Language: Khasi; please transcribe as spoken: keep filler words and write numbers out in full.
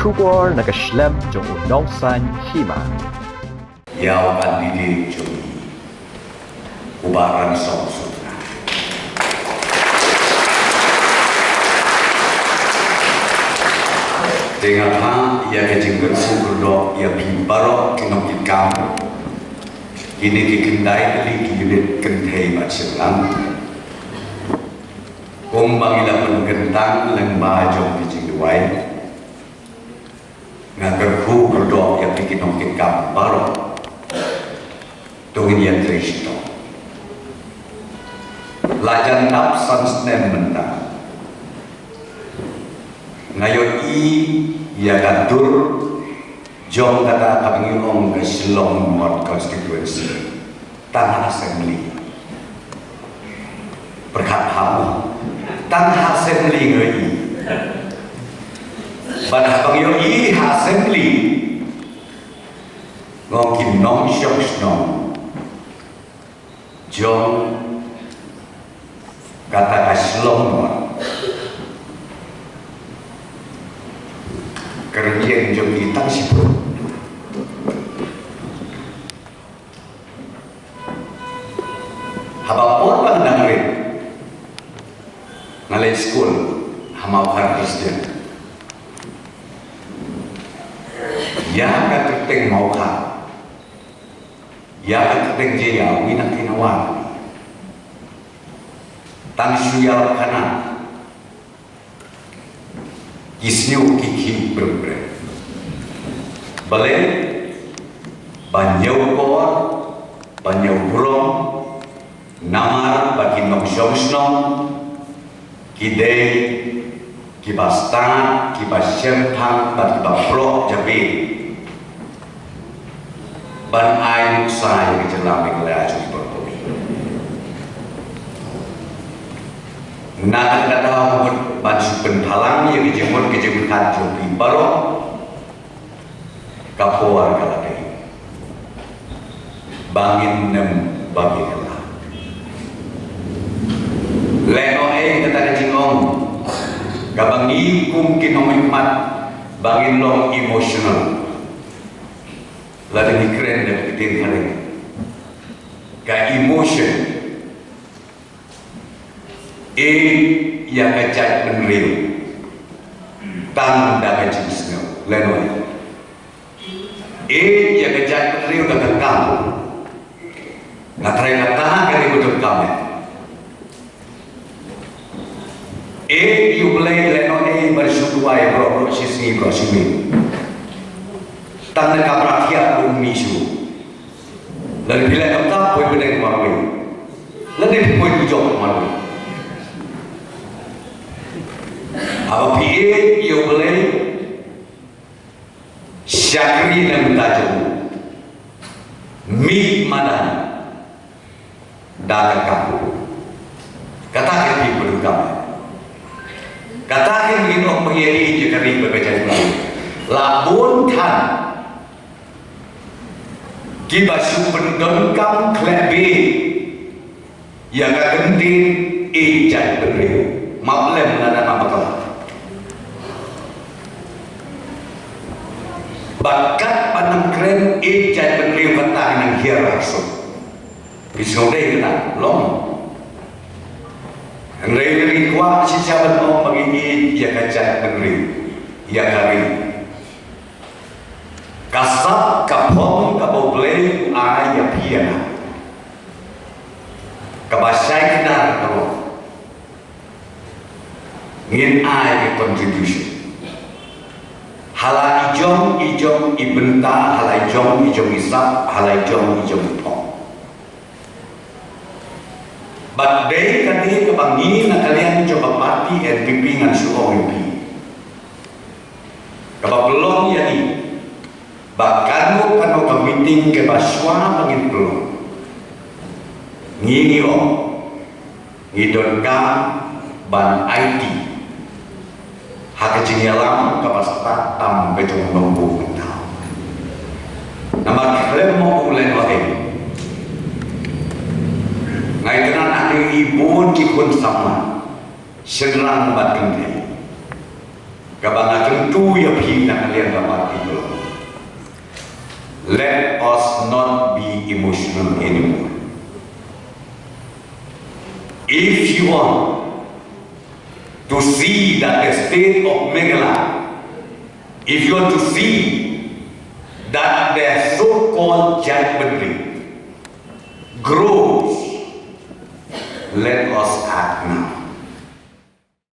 Khubor na ka shlem jong u nongsaiñ hima. Ïa u candidate jong ngi, u Bah Ransong Sutnga. Te nga phah ïa ka jingkyrkhu kyrdoh ïa phi baroh ki nongkitkam. Kine ki khyndai tylli ki unit kynthei bad shynrang. Kumba ngi la pynkyntang lyngba jong ki jingduwai, nga kyrkhu kyrdoh ïa phi ki nongkitkam baroh. To ngin ïatrei shitom. La jan dap san snem mynta, nga ïohi ïa ka dur jong kata kaba ngi ong ka Shillong North Constituency. Tang ha assembly. Pyrkhat bha mo. Tang ha assembly nga ïohi. Bad haba nga ïohi ha assembly, nga ong ki nongshong shnong jong kata ka Shillong North, ka rynïeng jong ki tang shiphew. Haba por ba nga dang rit, nga leit skul ha Mawkhar Christian. Ïa ka kyrteng Mawkhar, ïa ka kyrteng Jaiaw ngi nang kynmaw. Tang shu ïalap khana, ki sniew ki khih bret bret. Balei? Ban ïoh kor, ban ïoh burom, namar ba ki nongshong shnong ki dei kiba stad, kiba shemphang bad kiba proh jabin ban ai nuksa ïa ka jylla Meghalaya jong ngi baroh kawei. Na kata ka daw, mut ban shu pynpaw lang ïa ka jingmut ka jingpyrkhat jong phi baroh, ka por ka la dei ba ngin nym ba ngin ïa la. Lehnohei kata ka jingong kaba ngi kum ki nongmihkhmat ba ngin long emotional. Lada ngi kren da ka ktien phareng, ka emotion. Ïeit ïa ka jaitbynriew tang da ka jingsngew. Lehnohei. Ïeit ïa ka jaitbynriew da ka kam. Nga tharai kata ka dei ka jong ka kam. Ïeit ïa U Blei, lehnohei, ban shu duwai baroh baroh shi sngi baroh shi miet. Tang da ka brat ïa u mi shu. Lada phi leh kumta, poi pdeng marwei. Lada phi poi pujok marwei. Haba phi ïeit ïa U Blei, shakri na ka bynta jong u. Mih madan da ka kam. Kata ka phi pyndonkam. Kata ka ngi ong ba ngi ïeit ïa ka ri bad ka jaitbynriew. La bun than kiba shu pyndonkam khlem bit ïa ka kyntien ïeit jaitbynriew. Map lem lada nga bakla. Bad katba nang kren ïeit jaitbynriew, kata nang hiar ha suk. Phi sngewdei kata long. Hynrei ngi kwah shisha ban ong ba ngi ïeit ïa ka jaitbynriew, ïa ka ri. Ka sap ka phong kaba U Blei u ai ïa phi ïa nga, kaba shai kdar ka long, ngin ai ka contribution ha la i jong i jong i bynta, ha la i jong i jong i sap, ha la i jong i jong i phong. Bad dei kane kaba ngi na ka liang jong ka party N P P ngan shu ong ïa phi, kaba pynlong ïa ngi ba kano kano ka meeting kaba shuwa ba ngin pynlong, ngi ngi ong ngi donkam ban aiti ha ka jingïalam kaba stad tam ka jong u nongbuh myntoi. Namar khlem mo u leh noh, nga itynnad hangne i bun ki khun samla, shynrang bad kynthei, Kaba nga kyntu ïa phi na ka liang ka party, let us not be emotional anymore. If you want to see that the state of Meghalaya, if you want to see that the so-called Jaintia Belt grows, let us act now.